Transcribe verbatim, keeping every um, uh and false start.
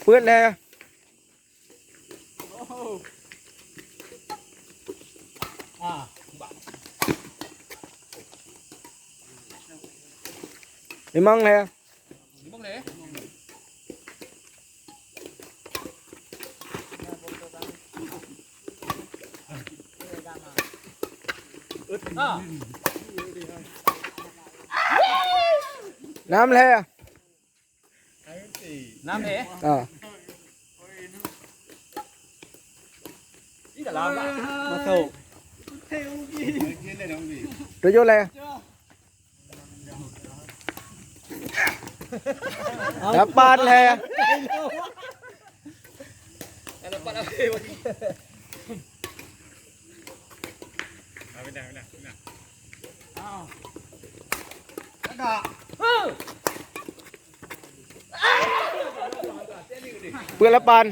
Peuet lhèe. Limong lhèe. Nam lhèe. Nam lhèe. Ah. Ih, dah lama. Masuk. Tujoh lhèe. Lapan lhèe. Peuet lapan.